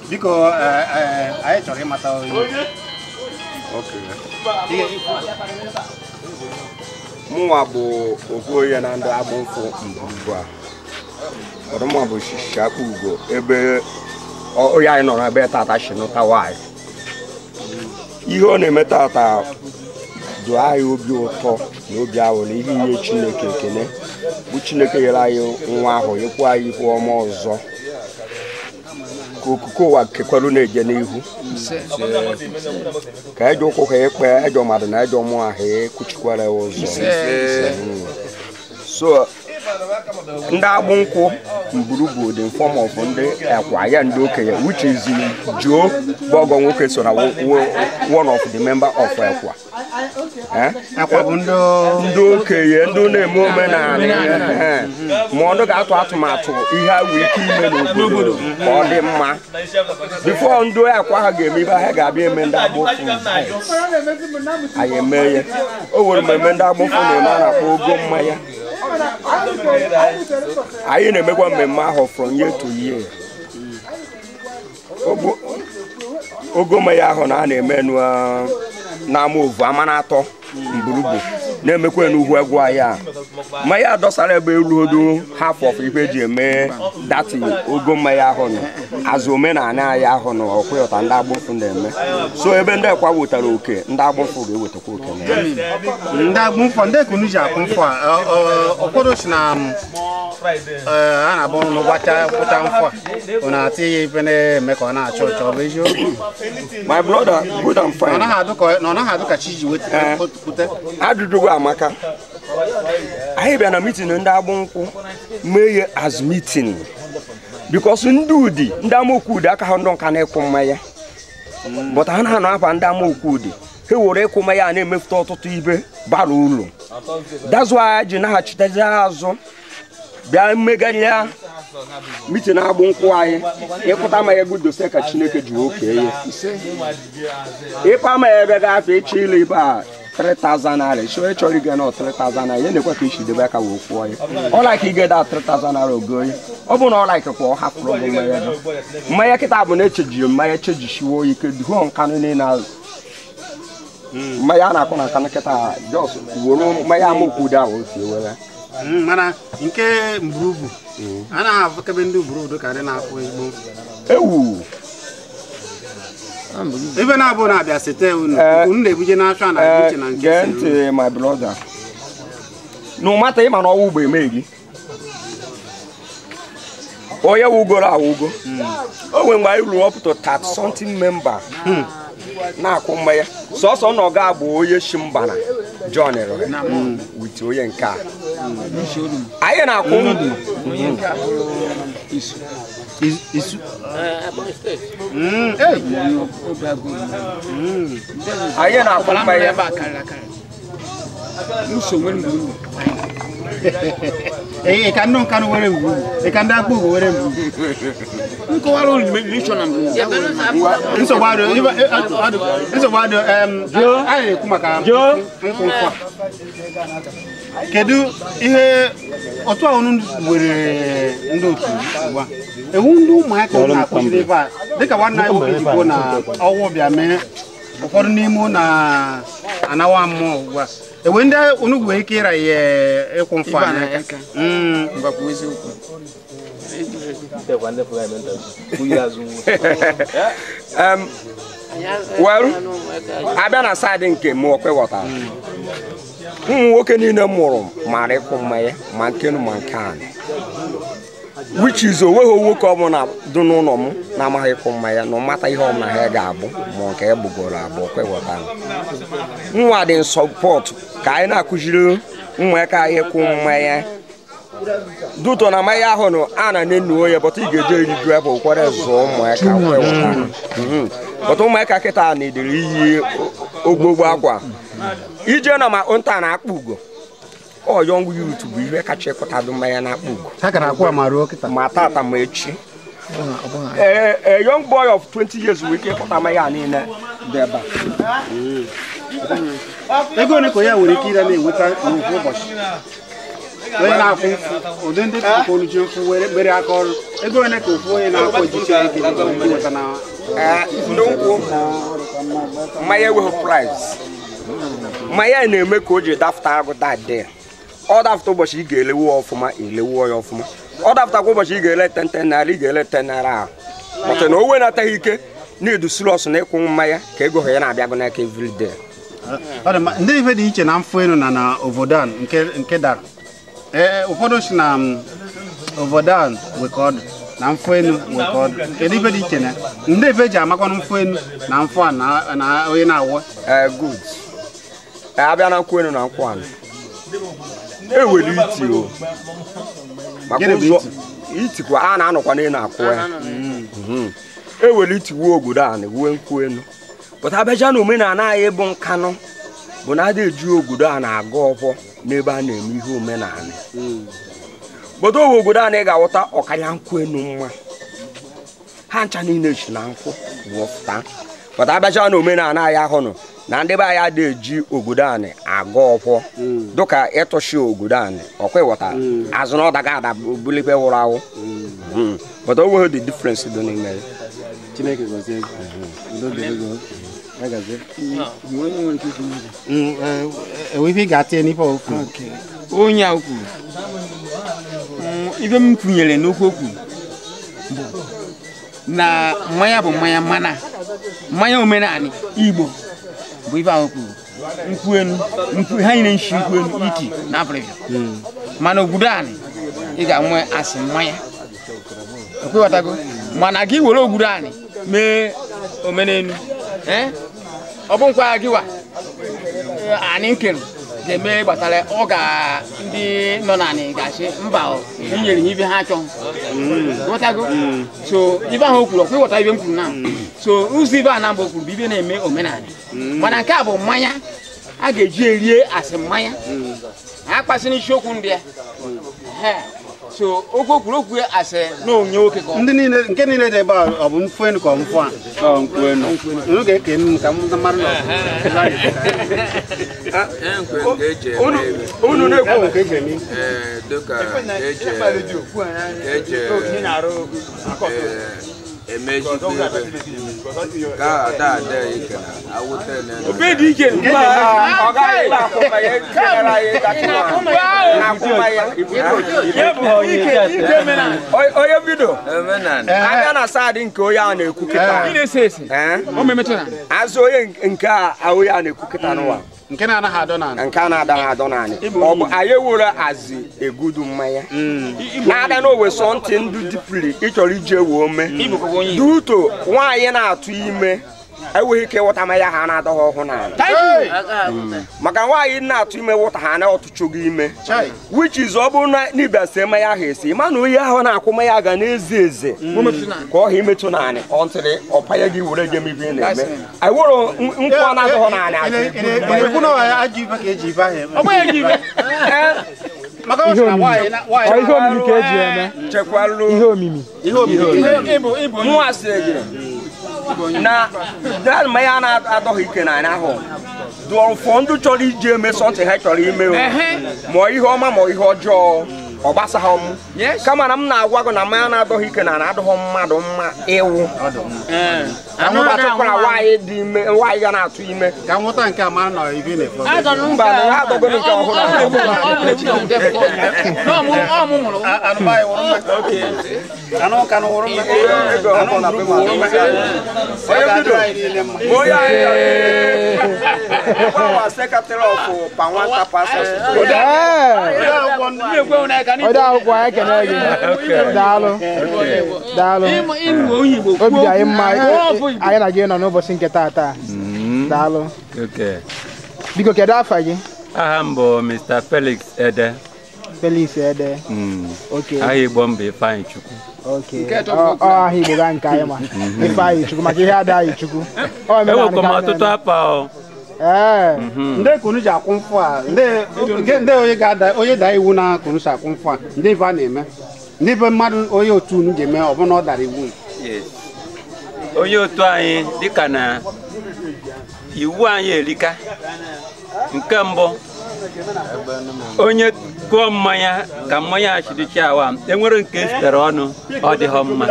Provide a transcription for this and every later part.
Biko, anyị chọrọ ịmata onye. Okay. Mụnwa bụ ofu onye na ndị Agbụnfụ Mburubu a. Ọdụmwa bụ Shakpo Ugo ebe onye anyị nọ n'ebe tata shi nụta nwaanyị. Ihe ọ na-eme tata dụ anyị obi ụtọ na obi ahụ na ihe ihe Chineke ekene bụ Chineke nyere anyị nwa ahụ nyekwa anyị ihu ọma ọzọ ka okuko ụwa kekwaru na-eje n'ihu ka ejọ ụkwụ ka ekpe ejọ mmadụ na ejọ mmụọ ahụ ekwuchikwara ya ụzọ. So ndị Agbụnkwụ Mburubu dị form of ndị ekwa ya ndị okenye, which is Joe bụ ọgọ nwoke so na one of the member of ekwa. Ekwa bụ ndị okenye ndị na-eme omenala ma ọ ga-atụ atụmatụ ihe a nwere ike ime n'obodo ka ọ dị mma before ndị ekwa ha ga-eme ibe ha ga-abịa eme ndị Agbụnfụ anyị eme ya. O nwere mmemme ndị Agbụnfụ na-eme a na-akpọ ogo mmanya. Anyị na-emekwa mmemme ahụ from year to year. Ogo mmanya ahụ na a na-eme n'ama ovu ama na atọ Mburubu na-emekwa n'ugwu egwu anyị a. Mmanya dọsara ebe elu odo half of ife eji eme dati ogo mmanya ahụ nọ azụ omenala anyị ahụ nọ ọkwụghọta ndị Agbụnfụ na-eme. So ebe ndị ekwa wetara oke, ndị Agbụnfụ ga-ewetakwa oke na ya. Ndị Agbụnfụ ndị ekunu ji akwụ mfụ a, ụfọdụ si na a na-abụ ụnụ gbacha kwụcha mfụ a ọ na-atị ya ife na-eme ka ọ na-achọ ọchọ, ọ bụ eziokwu? My brother, good and fine. Ọ naghị adụ ka chi ji wepụta. Ajụjụ gị amaka. Anyị bịa na meeting ndị Agbụnkwụ mee ya as meeting because ndị Udi ndị Amaokwu Udi aka ha ndị nka na-ịkwụ mmanya, but ha na-anọ afa ndị Amaokwu Udi ha were ịkwụ mmanya a na-emefuta ọtụtụ ibe bara uru. That's why ji naghachitezi azụ bịa mmegharịa meeting Agbụnkwụ anyị ịkwụta mmanya gị dose ka Chineke ji oke ya. Ịkpa mmanya ebe ga-afọ ịchọ ilu ibe a 3,000 naira. So ị chọrọ ige na 3,000 naira ya na-ekwe ka isi debe aka wee kwụọ ya. Ọ like ige da 3,000 naira ogo ya. Ọ bụ na ọ like kwa ọ hapụrụ gị mmanya gị. Mmanya kịta bụ na echejiri mmanya chejisiwo ike duo nkanụ niile azụ. Mmanya a na-akụ na nkanụ kịta just were mmanya Amaokwu Udi ahụ si were. Mana nke Mburubu anaghị afụkebe ndị Mburubu ka ndị na-akwụ ezigbo ewu. Ebe na-abụ na-abịa site unu unu na-ebuje n'afọ na uche na nke. Gee ntị my brother. No matter ịma na ọwụ ugbo eme gị. Onye wugoro awugo. O nwere mgbe anyị ruru up to 30 something member na-akwụ mmanya. Sọsọ na ọ ga-abụ onye shi mba na John rụrụ with onye nke a. Anyị na-akwụ Isu. Anyị na-akwụ mmanya. Ka ndị Nkanụ were Mburubu, ka ndị Akpụ were Mburubu. Nsogbu adị, anyị na-ekwu maka nkwụ nkwụ a. Kedu ihe otu a unu were ndị otu ugbu a? Ewu ndị ụmụaka na-akụziri ebe a dịka nwanne anyị nwoke ji kwuo na ọnwụ bịa mee ụfọdụ n'ime na-anawa mmụọ ugbu a. Ewe ndị unu nwere ike ịra ihe ịkwụ mfụ a n'aka. Well, abịa na saịdị nke m ọkwe ghọtara. Ụmụ nwoke niile mụrụ mara ịkwụ mmanya ma nke nụ ma nke anị, which is onweghị nwoke ọbụla dị n'ụlọ m na-amaghị ịkwụ mmanya na ọmata ihe ọbụla ha ga-abụ ma nke egbugoro abụọ kweghọtara. Nwa dị sọpọt ka anyị na-akụziri ụmụaka anyị ịkwụ mmanya duto na mmanya ahụ nụ a na na-enu onye bọta ị ga-eje eriju ebe ụkwara zụọ ụmụaka kweghọtara. Bọta ụmụaka kịta na-edere iyi ogbogbo akwa ije na ma nta na-akpụ ugo. Ọ young youth bụ ihe kacha ịkụtadụ mmanya na-akpụ ugo. Ma tata ma echi. A young boy of 20 years nwere ike ịkụta mmanya niile dị ebe a. Ego ole ka onye nwere ike ire na-enweta n'ofu ụbọchị? Onye na-akwụ mfu, ụdị ndị tụkwa olu ji mfu were mere aka ọrụ. Ego ole ka ofu onye na-akwụ ejichi ike nweta na ndị nkwụ mmanya enweghị price. Mmanya na-eme ka o ji dafta agụ that day. Ọ dafta ụbọchị ị ga-elewu ọfụma, elewuo ya ọfụma. Ọ daftakwa ụbọchị ị ga-ele 10 naira, ị ga-ele 10 naira ahụ. But na o wenataghị ike na-edu serious na ịkwụ mmanya ka ego ha ya na-abịa n'aka everyday. Ọ dị mma. Ndị ife dị iche na mfu elu na obodo a nke dara. Ee, ụfọdụ si na obodo a nwe ka ọdụ na mfu elu nwe ka ọdụ. Kedu ife dị iche na ndị ife ji amakwanụ mfu elu na mfu a na onye na-awọ? Ee, good. Ee, abịa na nkwụ elu na nkwụ ala, ewere iti o maka Gịnị bụ ụzọ itikwa a na-anọkwa n'elu akwụ ya. Ewere iti wuo obodo a na-ewuwe nkwụ elu, pụta abịacha na omenala anyị bụ nkanụ bụ na ada eji obodo a na-aga ọfọ n'ebe a na-eme ihe omenala. Bodo owe obodo a na ị ga-aghọta ọkarịa nkwụ elu mma. Ha ncha niile si na nkwụ wụfụta, pụta abịacha na omenala anyị ahụ nọ na ndị be anyị ada eji obodo anyị aga ọfọ dịka ịtụshi obodo anyị ọkwa ịghọta azụ na ọdaga ada bulipe wụrụ awụ. But o nweghị the difference dị n'ime ya. Chineke gọzie gị. Udo dịrị gị. Ya gazie. Enwe ife ị ga-atinye n'ife o kwuru? Onye a kwuru, ife m kwunyere n'okwu o kwuru bụ na mmanya bụ mmanya, mana mmanya omenala Igbo bụ ife ahụ kwuru nkwụ enu nkwụ ha nyere nshi nkwụ enu iti na Afrịka, mana obodo anyị ị ga-enwe asị mmanya ekwewatago, mana gị were obodo anyị mee omenelu, ọ bụ nkwa gị wa anyị nkere ga-eme gbasara ọ ga ndị nọ n'anị ga-asị mba, ọ inyere ha ibe ha chọọ ghọtago. So ibe ahụ o kwuru ọkwa ịghọta ibe m kwuru na so ụzọ ibe a na mba o kwuru bụ ibe na-eme omenala, mana nke a bụ mmanya a ga-eji erie asị mmanya a kpasị n'isiokwu ndị a. So okwu o kwuru okwu asị na onye nwoke ka ọ Ndị niile nke niile dị ebe a, ọ bụ mfu elu ka ọ mfu a? Ọ nkwụ enu. Unu ga-eke m ka m mmadụ nọ. Unu na-ekwu Enwe ka eji eme. Ee, dịka ka eji eme ezigbo ebe ka ada ada ike na awụta na obe dị ike. Ọ gaghị akwụ mmanya tinyere anyị na-akwụ mmanya. Ike omenala. Onye bido omenala. Abịa na saadị nke onye a na-ekwu kịta. Ị na-ese ese. O memetụ na Azụ onye nke a onye a na-ekwu kịta n'ụwa Nke na-anaghị adọ n'ala. Nke a na-ada adọ naanị ọ bụ anyị ewere azị egudu mmanya na-ada n'owe sọ ntị ndụ dipli ị chọrọ iji ewe ome Igbo bụ onye Igbo. Duto nwaanyị na-atụ ime enweghị ike ịwụta mmanya ha na-adọghị ọhụụ n'ala, maka nwaanyị na-atụ ime wụta ha na ọtụchụgo ime, Chai. which is ọ bụrụ na n'ịbịa sie mmanya ahụ esi ma na onye ahụ na-akwụ mmanya ga na-eze eze ka ọ ha imetụ naanị ọ ntịrị ọpanye gị were jem ibe ị na-eme anyị were nkwụ a na-adọghọ naanị Ị azụ. na-ekwu na ọ ajọ ife ka eji ife ahụ eme? Ọ bụghị ibe. Maka ọ sị na nwaanyị Ọ ihe omimi ka eji eme. Chekwalu Ihe omimi. Ihe omimi. Ịbụ ịbụ onye nwa sị gị na na mmanya na-adọghị ike na ahụ dụọ ụfọdụ chọrọ iji eme sọntị ha chọrọ ime o. Ma ihe ọma ma ihe ọjọọ ọ gbasaghị m. Kama na m na-agwa gị na mmanya na-adọghị ike na na-adọghọ mmadụ mma ịwụ anụbatụkwara nwaanyị dị ime, nwaanyị ga na-atụ ime. Ka nghọta nke a mara na ife ị na-efe. Mba, na ha adọgo nke ọhụrụ. Anụ be anyị wụrụ mma. Anụ ka nụ wụrụ mma. Anụ nduru wụrụ mma. Onye bido Anyị niile mma. onye anyị gbawa secretary of Panwanta Pastors. Ode akwụkwọ anyị ekene gị. Daalụ. Daalụ. Obi dị anyị mma anyị na gị nọ n'ụbọchị nke taata. Daalụ. Okay. Biko, kedu afa gị? Aha m bụ Mr. Felix Ede. Felix Ede. Okay. Aha Igbo m bụ Ifeanyị Chukwu. Okay. Ọ aha Igbo ga nke anyị ma. Ifeanyị Chukwu maka ihe ada anyị Chukwu. Ọ omenala Enwekwa m ka a ọtụtụ na-eme. afa o. Ee. Ndị kunu ji akwụ mfụ a, ndị onye ga-ada onye daa iwu na kunu si akwụ mfụ a, ndị ife a na-eme, ndị ife mmadụ onye otu unu ji eme ọ bụ na ọ dara iwu? Yes. Onye otu anyị dịka na iwu anyị erika. Nke mbụ, onye kụọ mmanya ka mmanya achịdịcha awa enwere nke sitere ọnụ ọ dịghọ mma.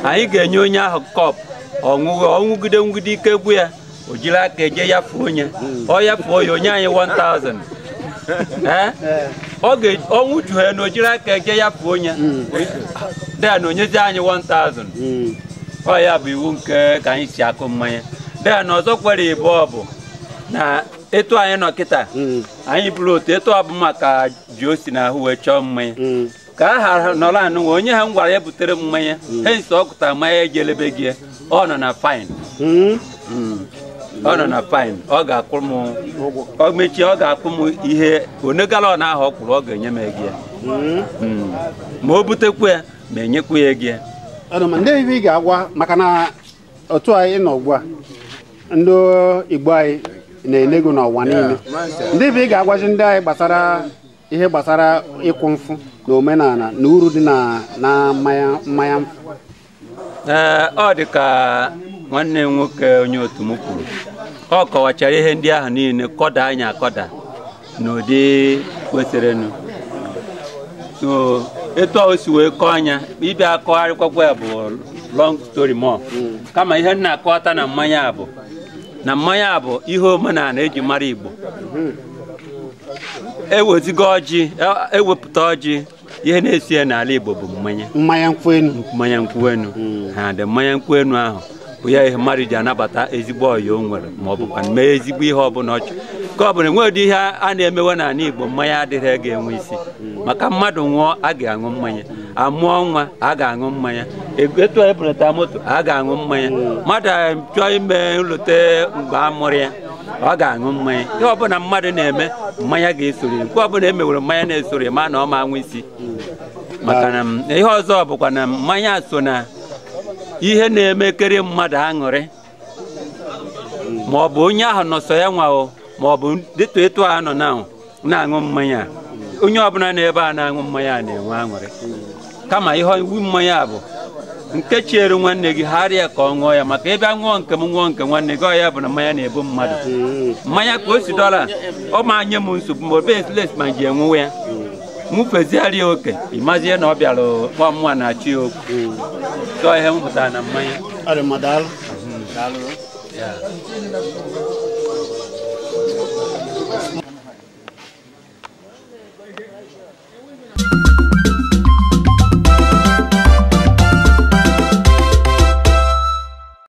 Anyị ga-enye onye ahụ kọp ọṅụghị ọṅụgide nwugide ike gwu ya, o jiri aka eje ya fuo onye ọ ya fuo ya onye anyị 1000. Ọ ga ọnwụ juhe na o jiri aka eje ya fuo onye den onyezi anyị 1000. Ọ ya bụ iwu nke ka anyị si akụ mmanya. Den ọzọ kwere ịbụ ọ bụ na etu anyị nọ kịta, anyị bụrụ otu etu ọ bụ maka ji o si n'ahụ wee chọọ mmanya ka a ha nọrọ anụ onye ha m gwara ya butere m mmanya hensi ọ kụtara mmanya eji elebe gị, ọ nọ na fine. Ọ nọ na fine, ọ ga-akwụ m, ọ mechie ọ ga-akwụ m ihe one galọn ahụ ọ kwụrụ, ọ ga-enye m ego ya. Ma o butekwu ya ma enyekwu ya ego ya. Ọdụ ma ndị ibe ị ga-agwa maka na otu anyị nọ ugbu a, ndị Igbo anyị na-enego n'ụwa niile, ndị ibe ị ga-agwazi ndị anyị gbasara ihe gbasara ịkwụ mfụ na omenala na uru dị na mmanya mfụ. Ee, ọ dị ka nwanne m nwoke onye otu m kwuru, ọ kọwachara ihe ndị ahụ niile kọda anyị akọda n'ụdị kwesịrịnụ. So etu o si wee kọọ anya ịbịa akọgharịkwakwa ya bụ long story more. Kama ihe m na-akọwata na mmanya bụ na mmanya bụ ihe omenala eji mara Igbo. Eweziga ọjị, ewepụta ọjị, ihe na-esi ya n'ala Igbo bụ mmanya. Mmanya nkwụ enu. Mmanya nkwụ enu. Ha dị mmanya nkwụ enu ahụ bụ ya ihe mmadụ ji anabata ezigbo ọyị o nwere, ma ọ bụkwa mee ezigbo ihe ọbụla ọchị ka ọ bụla enweghị ihe a na-emewe n'ala Igbo mmanya adịghị ga-enwe isi. Maka mmadụ nwụọ a ga-aṅụ mmanya, amụọ nwa a ga-aṅụ mmanya, etu a ebulata moto a ga-aṅụ mmanya, mmadụ chọọ ime nlute mgbe a mụrụ ya ọ ga-aṅụ mmanya. Ihe ọbụla mmadụ na-eme mmanya ga-esoro ya, nke ọbụla emewere mmanya na-esoro ya ma na ọ ma anwụ isi. Maka na ihe ọzọ bụkwa na mmanya so na ihe na-emekere mmadụ aṅụrị, ma ọ bụ onye ahụ nọsọ ya nwa o, ma ọ bụ dịtụ etu a nọ na-aṅụ mmanya, onye ọbụla n'ebe a na-aṅụ mmanya na-enwe aṅụrị. Kama ihe iwu mmanya bụ nke chiere nwanne gị gharịa ka ọ ṅụọ ya, maka ebe a ṅụọ nke m ṅụọ nke nwanne gị, ọ ya bụ na mmanya na-ebu mmadụ. Mmanya ka o si dọla ọ ma nye m nsogbu ma obe ma ji enwewe ya nwufezigharị ya oke, ịmazie na ọ bịara nwa mmụọ na-achị ya okwu. Tọọ ihe m pụtara na mmanya. Ọ dị mma, daalụ.